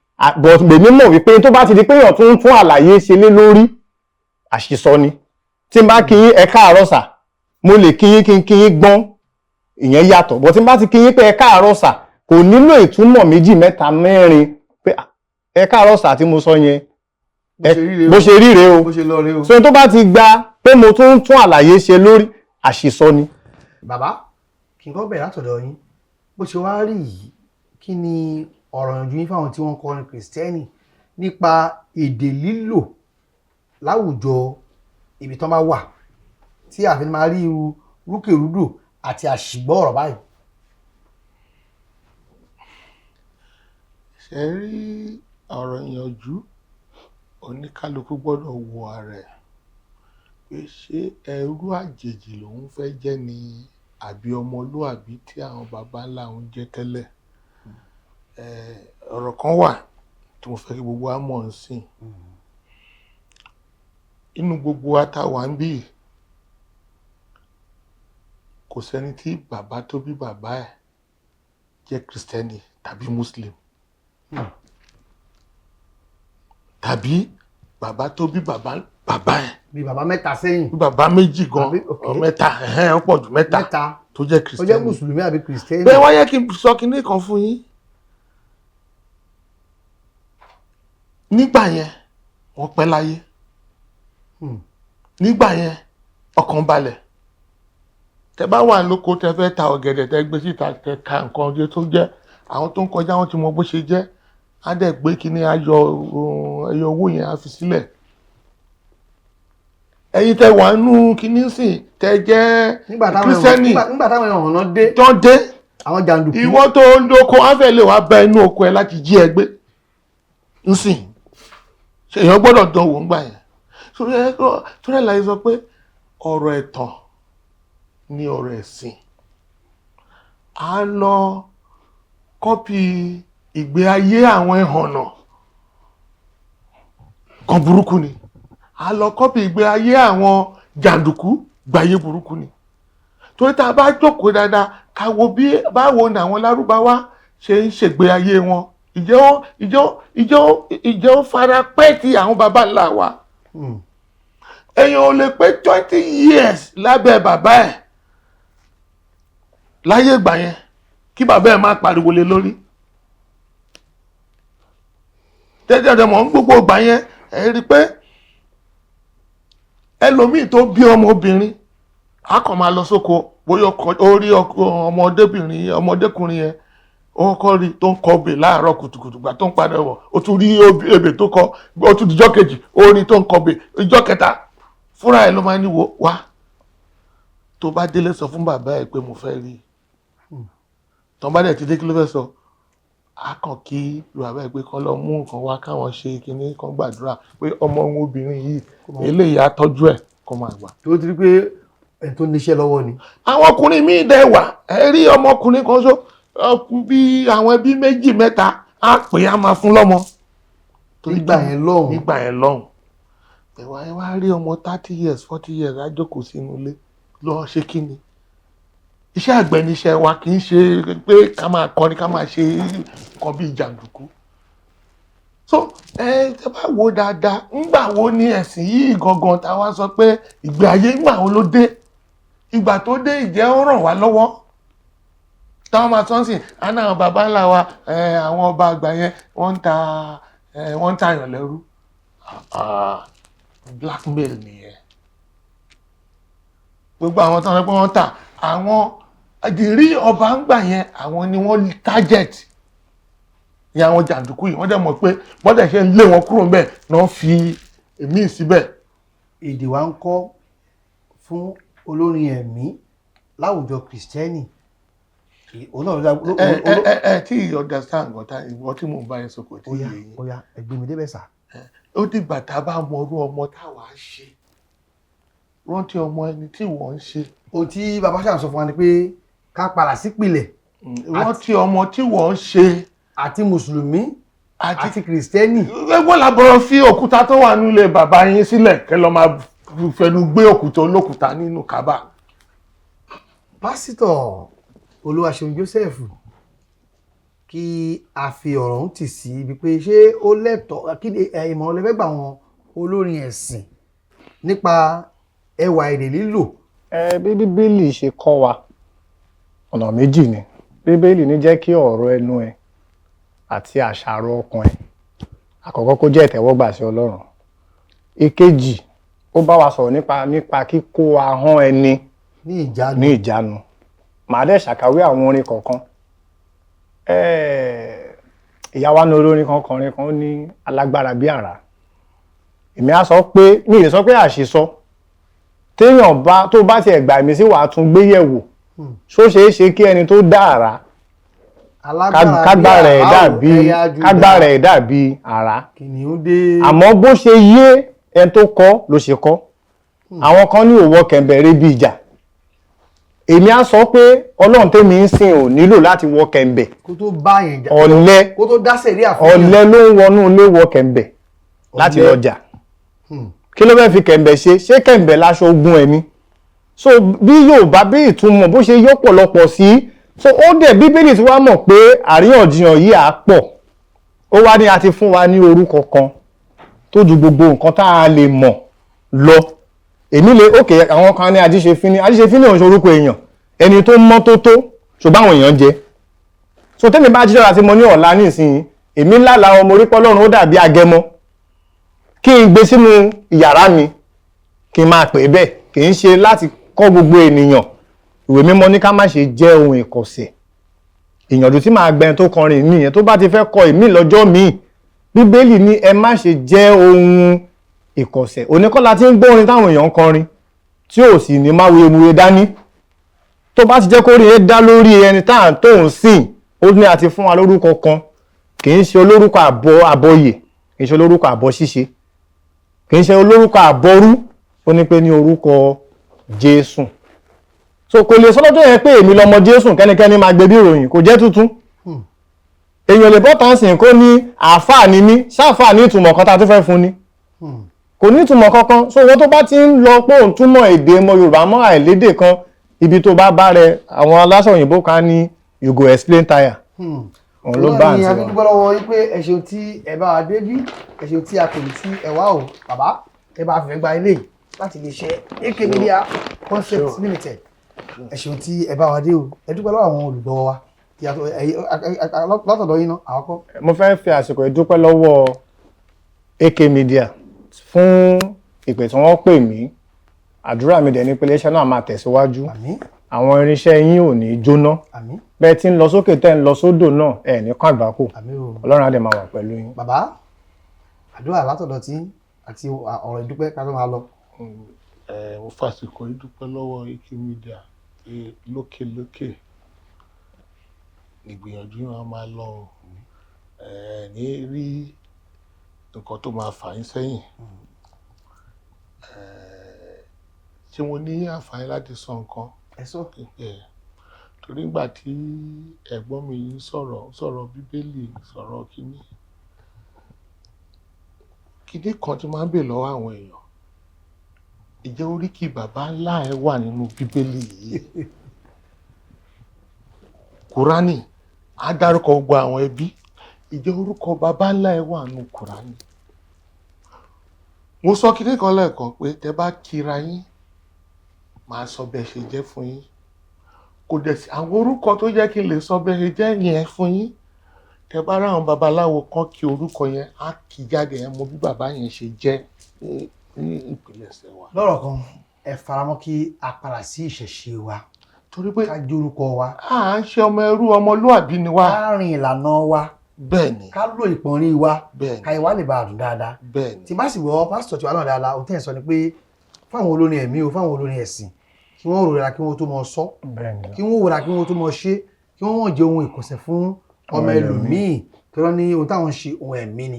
But èmi mọ̀ wípé tó bá ti di pé èèyàn tún ń tún àlàyé ṣe lé lórí, àṣìsọ ni. Tí n bá kí yín ẹ káàárọ̀ sà, mo lè kí yín kí n kí yín gbọ́n, ìyẹn yàtọ̀. But tí n bá ti kí yín pé ẹ káàárọ̀ sà, kò nílò ìtumọ̀ méjì, mẹ́ta, mẹ́rin pé ẹ káàárọ̀ sà tí mo sọ yẹn. Bó ṣe rí rèé o. Bó ṣe rí rèé o. Bó ṣe lọ rèé o. So tó bá ti gba pé mo tún ń tún àlàyé ṣe lórí, àṣìsọ ni. Bàbá, kí n kọ́ bẹ̀rẹ̀ látọ̀dọ̀ yín. Bó ṣe wá rí yìí, kí ni ọ̀rọ̀ ìyànjú yín fáwọn tí wọ́n ń kọrin kìrìsìtẹ́nì nípa èdè lílò láwùjọ ibi tán bá wà, tí àfi máa rí irú rúkèrúdò àti àṣìgbọ́ ọ̀rọ̀ báyìí? Ṣe rí ọ̀rọ̀ ìyànjú, oníkálukú gbọ́dọ̀ wo ara ẹ̀ pé ṣé ẹrú àjèjì lòun fẹ́ jẹ́ ni àbí ọmọlúàbí tí àwọn baba ńlá òun jẹ́ tẹ́lẹ̀. Ọ̀rọ̀ kan wà tí mo fẹ́ kí gbogbo wa mọ̀ ń sìn. Inú gbogbo wa tá a wà ń bí yìí, kò sẹ́ni tí bàbá tó bí bàbá ẹ̀ jẹ́ Kristẹni tàbí Muslim, tàbí bàbá tó bí bàbá bàbá ẹ̀. Bí bàbá mẹ́ta sẹ́yìn. Bí bàbá méjì gan. Àbí, ok. Ọ mẹ́ta, ẹ̀hẹ́n, ó pọ̀ jù mẹ́ta. Mẹ́ta. Tó jẹ́ Ó jẹ́ Kìrìsìtẹ́nì. mùsùlùmí àbí kìrìsìtẹ́nì. Bẹ́ẹ̀ wá yẹ kí n sọ kinní kan fún yín. Nígbà yẹn wọ́n pẹ́ láyé. Nígbà yẹn ọkàn balẹ̀. Tẹ bá wà lóko, tẹ fẹ́ ta ọ̀gẹ̀dẹ̀, tẹ gbé síta, tẹ ka nǹkan ọjọ́ tó jẹ́, àwọn tó ń kọjá wọn ti mọ bó ṣe jẹ́. Á dẹ̀ gbé kinní ayọ̀ ẹyọ owó yẹn, á fi sílẹ̀. Ẹ̀yin tẹ wà nínú kinní sìn, tẹ jẹ́ Nígbà táwọn Kírísítẹ́nì nígbà táwọn ẹ̀hàn dé, tó dé, àwọn jàǹdùkú. Ìwọ tó ń dóko, á fẹ́ lè wá bá inú oko ẹ láti jí ẹ gbé nsìn. Ṣe èèyàn gbọ́dọ̀ dán wò ńgbà yẹn? Torí ẹ̀ láyé sọ pé ọ̀rọ̀ ẹ̀tàn ni ọ̀rọ̀ ẹ̀sìn. À ń lọ copy ìgbé ayé àwọn ẹ̀hànnà kan burúkú ni, à ń lọ copy ìgbé ayé àwọn jàǹdùkú gbáyé burúkú ni. Torí tá a bá jókòó dáadáa, ká wo bí báwo ni àwọn Lárúbáwá ṣe ń ṣègbé ayé wọn, ìjẹ́ ó fara pẹ́ ti àwọn baba ńlá wa. Èèyàn ò lè pé 20 years lábẹ́ bàbá ẹ̀ láyé ìgbà yẹn kí bàbá ẹ̀ má pariwo lé lórí. Tẹ́tẹ́ mọ̀ ń gbogbo ìgbà yẹn, ẹ rí i pé ẹlòmíì tó bí ọmọbìnrin á kàn máa lọ sóko, bóyá ó rí ọmọdébìnrin, ọmọdékùnrin yẹn, ó kọ́ rí tó ń kọ ebè láàárọ̀ kùtùkùtù. Gbà tó ń padà wọ̀, ó tún rí ebè tó kọ. Ó tún dijọ́ kejì, ó rí tó ń kọ ebè. Ìjọ́ kẹta, fúnra ẹ̀ ló máa ń ní, "Wo wá, tó bá délé, sọ fún bàbá ẹ̀ pé mo fẹ́ rí i." Tọ́ bá dẹ̀ ti dé, kí ló fẹ́ sọ? Á kàn kí bàbá ẹ̀ pé kán lọ mú nǹkan wá, káwọn ṣe kinní kan, gbàdúrà pé ọmọ òun obìnrin yìí, eléyìí á tọ́jú ẹ̀ kó máa gbà. Tó ti rí pé ẹni tó níṣẹ́ lọ́wọ́ ni. Àwọn ọkùnrin míì dẹ̀ wà, ẹ rí ọmọkùnrin kan ṣó bí àwọn ẹbí méjì mẹ́ta á pè á máa fún lọ́mọ. Nígbà yẹn lọ́hùn. Nígbà yẹn lọ́hùn. Ẹ̀wà ẹ wá rí ọmọ 30 years, 40 years, á jókòó sínú ilé lọ ṣe kí ni? Iṣẹ́ àgbẹ̀ ni iṣẹ́ wa, kì í ṣe pé ká máa kọrin, ká máa ṣe nǹkan bíi jàǹdùkú. So ẹ tẹ bá wo dáadáa, ńgbà wo ni ẹ̀sìn yìí gangan tá a wá sọ pé ìgbé ayé, ńgbà wo ló dé? Ìgbà tó dé, ìjẹ́ ó ràn wá lọ́wọ́? Táwọn máa tán sìn àná, àwọn baba ńlá wa, àwọn ọba àgbà yẹn, wọ́n ń tàyàn lẹ́rú. Ah, blackmail nìyẹn. Gbogbo àwọn tó ń sọ pé wọ́n tà àwọn àdìrí ọba ń gbà yẹn, àwọn ni wọ́n target ní àwọn jàǹdùkú yìí. Wọ́n dẹ̀ mọ̀ pé bọ́dẹ̀ ṣe ń lé wọn kúrò ńbẹ̀ náà, fi èmí síbẹ̀. Èdè wa ń kọ́ fún olórin ẹ̀mí láwùjọ kìrìsìtẹ́nì. Òun náà ló Ẹ tí you understand nǹkan tá ìwọ tí mò ń bá yẹn sọ kò tí Ó ì yá. yé yín. Ó yá, ẹ gbé mi débẹ̀ sà. Ó dìgbà tá a bá mọ irú ọmọ táwa ṣe, rántí ọmọ ẹni tí wọ́n ń ṣe. Ohun tí bàbá ṣáà sọ fún wa ni pé ká padà sípìlẹ̀. Rántí ọmọ tí wọ́n ń ṣe. Àti mùsùlùmí àti àti kìrìsìtẹ́nì. Ẹgbọ́n làbọ̀rọ̀ fi òkúta tó wà nílé bàbá yín sílẹ̀, kẹ́ lọ́ máa fẹnu gbé òkúta olókúta nínú kábà. Pásítọ̀ Olúwaṣeun Joseph, kí a fi ọ̀rọ̀ ń tì sí ibi pé ṣé ó lẹ́tọ̀ọ́? Kí ni ìmọ̀ràn lẹ fẹ́ gbà wọn olórin ẹ̀sìn nípa ẹwà èdè lílò? Ẹ bí Bíbélì ṣe kọ́ wa, ọ̀nà méjì ni. Bíbélì ní jẹ́ kí ọ̀rọ̀ ẹnu ẹ àti àṣàrò ọkàn ẹ àkọ́kọ́ kó jẹ́ ìtẹ́wọ́gbà sí Ọlọ́run. Ìkejì, ó bá wa sọ̀rọ̀ nípa kíkó ahọ́n ẹni ní ìjánu. Ní ìjánu. Màá dẹ̀ ṣàkàwé àwọn orin kọ̀ọ̀kan. Ìyá wa ní olórin kan kọrin kan, ó ní alágbára bí àrá. Èmi á sọ pé mi ì lè sọ pé àṣìsọ téèyàn bá tó bá tiẹ̀ gbà mí sí, wàá tún gbé yẹ̀wò. Ṣó ṣeé ṣe kí ẹni tó dá àrá Alágbára bí kágbára ẹ̀ àrá ò, dàbí ẹ̀yà Júdà. Kágbára ẹ̀ dàbí àrá. Kìnìún dé. Àmọ́ bó ṣe yé ẹni tó kọ́ ló ṣe kọ́. Àwọn kan ní òwò kẹ̀ǹbẹ̀rẹ̀ bí ìjà. Èmi á sọ pé Ọlọ́run tèmi ń sìn ò nílò láti wọ kẹ̀ǹbẹ̀. Kó tó bá yẹn jà. Ọ̀lẹ. Kó tó dá sẹ̀ríà fún yàn. Ọ̀lẹ ló ń wọnú ilé wọ kẹ̀ǹbẹ̀ láti Ọ̀lẹ. lọ jà. Kí ló fẹ́ fi kẹ̀ǹbẹ̀ ṣe? Ṣé kẹ̀ǹbẹ̀ láṣọ ogun ẹ̀ ni? So bí Yorùbá bí ìtumọ̀ bó ṣe yọ pọ̀lọpọ̀ sí, so ó dẹ̀ Bíbélì tí wàá mọ̀ pé àríyànjiyàn yìí á pọ̀, ó wá ní a ti fún wa ní orúkọ kan tó ju gbogbo nǹkan tá a lè mọ̀ lọ. Èmi lè, ok, àwọn kan ní Ajíṣefínní. Ajíṣefínní ò ń ṣe orúkọ èèyàn. Ẹni tó mọ́ tó tó, ṣùgbọ́n àwọn èèyàn jẹ. So tẹ́mi bá jíjọ́ra tí mo ní ọ̀la nísìnyí, èmi lálàá ọmọ orí pọ́lọ́run ó dàbí agẹmọ, kí n gbé sínú ìyàrá mi, kí n máa pè é bẹ́ẹ̀. Kì í ṣe láti kọ́ gbogbo ènìyàn. Ìwé mímọ́ ní ká má ṣe jẹ́ ohun ìkọ̀sẹ̀. Ìyànjú tí màá gbẹn tó kọrin nìyẹn, tó bá ti fẹ́ kọ ìmí lọ́jọ́ míì, Bíbélì ní ẹ má ṣe jẹ́ ohun ìkọ̀sẹ̀. Oníkọ́lá tí ń gbórin táwọn èèyàn ń kọrin tí ò sì ní máa wuyewuye dání, tó bá ti jẹ́ kó rí ẹ dá lórí ẹni tá à ń tó ń sìn, ó ní àti fún wa lórúkọ kan. Kì í ṣe olórúkọ àbọ̀ àbọ̀yè, kì í ṣe olórúkọ àbọ̀ ṣíṣe, kì í ṣe olórúkọ àbọ̀rú. Ó ní pé ní orúkọ Jésù. So kò lè sọ lọ́jọ́ yẹn pé èmi lọmọ Jésù, kẹ́nikẹ́ni máa gbé bí ìròyìn kò jẹ́ tuntun. Èèyàn lè bọ́ tán sìn kó ní àáfàá ni mí, ṣáàfàá ní ìtumọ̀ kan tá a tún fẹ́ fún ni, kò ní ìtumọ̀ kankan. So wọ́n tó bá ti ń lọ pé òun túmọ̀ èdè ọmọ Yorùbá mọ́ àìlédè kan, ibi tó bá bá rẹ, àwọn aláṣọ òyìnbó kan ní "You go explain tire." Òun ló bá ní àǹtí wa. Adúgbò lọ́wọ́ yín pé ẹ ṣeun tí ẹ bá wa débí, ẹ ṣeun tí a pè ní tí ẹ wá o. Bàbá, ẹ bá fẹ́ gba ilé láti lè ṣe AK Media Concept Limited. Ẹ ṣeun tí ẹ bá wa dé o. Ẹ dúpẹ́ lọ́wọ́ àwọn olùgbọ́ wa látọ̀dọ̀ yín náà àkọ́kọ́. Mo fẹ́ fi àsìkò yìí dúpẹ́ lọ́wọ́ AK Media fún ìpè tí wọ́n pè mí. Àdúrà mi dẹ̀ ní pé iléeṣẹ́ náà máa tẹ̀síwájú. Àmín. Àwọn irinṣẹ́ yín ò ní jóná. Àmín. Bẹ́ẹ̀ tí ń lọ sókè, tẹ́ ń lọ sódò náà, ẹ̀ ní kán àgbákò. Àmín o. Ọlọ́run á dẹ̀ máa wà pẹ̀lú yín. Bàbá, àdúrà látọ̀dọ̀ tí àti ọ̀rọ̀ ìdúpẹ́ ká tó máa lọ. Ẹ mo fàsìkò yìí dúpẹ́ lọ́wọ́ AK Media pé lókè lókè ìgbìyànjú yẹn máa lọ o. Ẹ ní rí nǹkan tó máa fà yín sẹ́yìn. Ẹ ṣé mo ní àǹfààní láti sọ nǹkan? Ẹ sọ. Ẹ torí nígbà tí ẹ̀gbọ́n mi yìí ń sọ̀rọ̀, sọ̀rọ̀ Bíbélì, sọ̀rọ̀ kínní kínní kan tí máa ń bè lọ́wọ́ àwọn èèyàn, ìjẹ́ oríkì bàbá ńlá ẹ wà nínú Bíbélì yìí? Kúránì á dárúkọ gbogbo àwọn ẹbí, ìjẹ́ orúkọ bàbá ńlá ẹ wà nínú Kúránì? Mo sọ kínní kan lẹ́ẹ̀kan pé tẹ bá kira yín, màá sọ bẹ́ẹ̀ ṣe jẹ́ fún yín. Kò dẹ̀ sí àwọn orúkọ tó jẹ́ kí n lè sọ bẹ́ẹ̀ ṣe jẹ́ yẹn fún yín. Tẹ bá ráwọn babaláwo kan kí orúkọ yẹn, á kí jáde yẹn, mọ bí bàbá yẹn ṣe jẹ́ ní ìpilẹ̀ṣẹ̀ wa. Lọ́rọ̀ kan, ẹ faramọ́ kí a padà sí ìṣẹ̀ṣe wa. Torí pé ká jórúkọ wa. À ń ṣe ọmọ ẹrú, ọmọlúàbí ni wá. Ká rìn ìlànà wa. Bẹ́ẹ̀ ni. Ká lo ìpọ̀nrín wa. Bẹ́ẹ̀ ni. Ká ìwà lè bá a dùn dáadáa. Bẹ́ẹ̀ ni. Tí bá sì wọ pásítọ̀ tiwa náà dáadáa, ohun tẹ́ ẹ̀ sọ ni pé fáwọn olórin ẹ̀mí o, fáwọn olórin ẹ̀sìn, kí wọ́n rora kí wọ́n tó mọ sọ, Bẹ́ẹ̀ ni. kí wọ́n wòra kí wọ́n tó mọ ṣe, kí wọ́n wọ́n jẹ́ ohun ìkọ̀sẹ̀ fún ọmọ ẹlòmíì tó lọ ní ohun táwọn ń ṣe, ohun ẹ̀mí ni.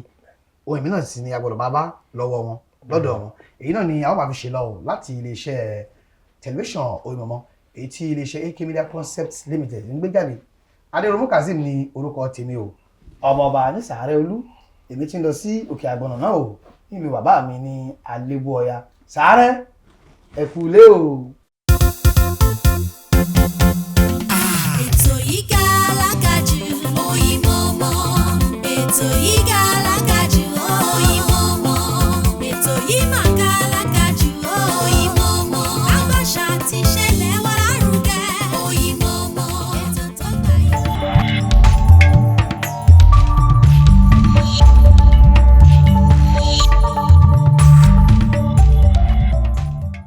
Ohun ẹ̀mí náà sì ni a gbọ́dọ̀ máa bá lọ́wọ́ wọn, lọ́dọ̀ wọn. Èyí náà ni àwọn máa fi ṣe lọ o láti iléeṣẹ́ tẹlifíṣàn Oyinmomo, èyí tí iléeṣẹ́ AK Media Concepts Limited ń gbé jáde. Adéròmú Kazeem ni orúkọ tèmi o, ọmọọba ní Sàárẹ̀ Olú. Èmi ti ń lọ sí Òkè Àgbọ̀nà náà o, nílùú bàbá mi ní Alébú Ọya Sàárẹ̀. Ẹ̀kú lé o. Ètò yìí ga alágàjù, Oyinmomo. Ètò yìí ga.